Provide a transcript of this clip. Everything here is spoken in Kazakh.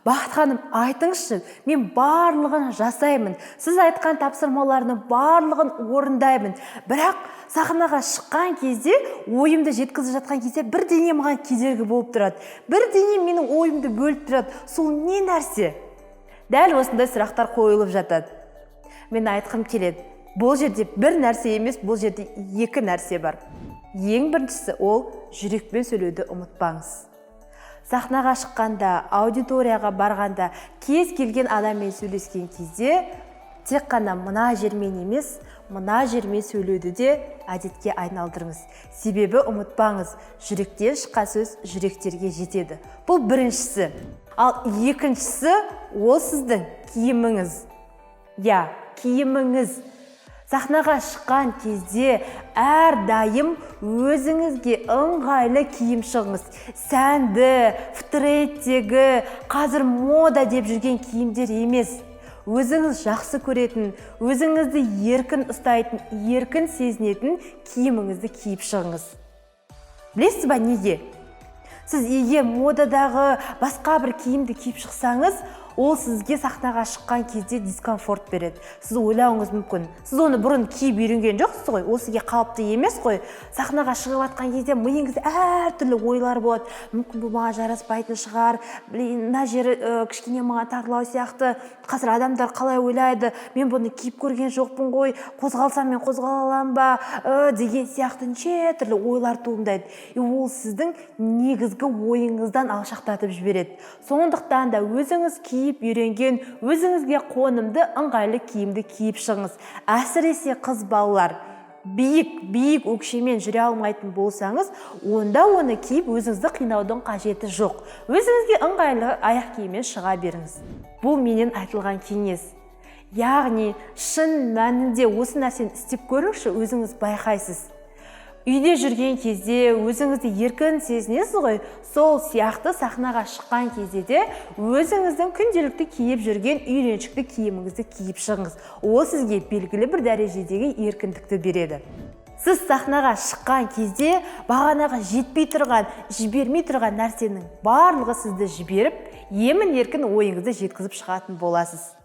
Бақыт ханым, айтыңызшы, мен барлығын жасаймын, сіз айтқан тапсырмалардың барлығын орындаймын, бірақ сахнаға шыққан кезде, ойымды жеткізіп жатқан кезде бірдеңе маған кедергі болып тұрады, бірдеңе менің ойымды бөліп тұрады. Сол не нәрсе? Дәл осындай сұрақтар қойылып жатады. Мен айтқым келеді, бұл жерде бір нәрсе емес, бұл жерде екі нәрсе бар. Ең біріншісі — ол жүрекпен сөйлеуді ұмытпаңыз. Сахнаға шыққанда, аудиторияға барғанда, кез келген адаммен сөйлескен кезде тек қана мына жермен емес, мына жермен сөйлеуді де әдетке айналдырыңыз. Себебі ұмытпаңыз, жүректен шыққан сөз жүректерге жетеді. Бұл біріншісі. Ал екіншісі — ол сіздің киіміңіз. Иә, киіміңіз. Сахнаға шыққан кезде әрдайым өзіңізге ыңғайлы киім шығыңыз. Сәнді, в трендтегі, қазір мода деп жүрген киімдер емес. Өзіңіз жақсы көретін, өзіңізді еркін ұстайтын, еркін сезінетін киіміңізді киіп шығыңыз. Білесіз ба неге? Сіз егер модадағы басқа бір киімді киіп шықсаңыз, ол сізге сахнаға шыққан кезде дискомфорт береді. Сіз ойлауыңыз мүмкін, сіз оны бұрын киіп үйренген жоқсыз ғой, ол сізге қалыпты емес қой. Сахнаға шығып жатқан кезде миыңызда әртүрлі ойлар болады: мүмкін, бұл маған жараспайтын шығар, блин, мына жері кішкене маған тарлау сияқты, қазір адамдар қалай ойлайды, мен бұны киіп көрген жоқпын ғой, қозғалсам, мен қозғала аламын ба, деген сияқты неше түрлі ойлар туындайды. И ол сіздің негізгі ойыңыздан алшақтатып жібереді. Сондықтан да өзіңіз киіп үйренген, өзіңізге қонымды, ыңғайлы киімді киіп шығыңыз. Әсіресе қыз балалар, биік биік өкшемен жүре алмайтын болсаңыз, онда оны киіп өзіңізді қинаудың қажеті жоқ. Өзіңізге ыңғайлы аяқ киіммен шыға беріңіз. Бұл менен айтылған кеңес. Яғни шын мәнінде осы нәрсені істеп көріңізші, өзіңіз байқайсыз. Үйде жүрген кезде өзіңізді еркін сезінесіз ғой, сол сияқты сахнаға шыққан кезде де өзіңіздің күнделікті киіп жүрген үйреншікті киіміңізді киіп шығыңыз. Ол сізге белгілі бір дәрежедегі еркіндікті береді. Сіз сахнаға шыққан кезде бағанағы жетпей тұрған, жібермей тұрған нәрсенің барлығы сізді жіберіп, емін еркін ойыңызды жеткізіп шығатын боласыз.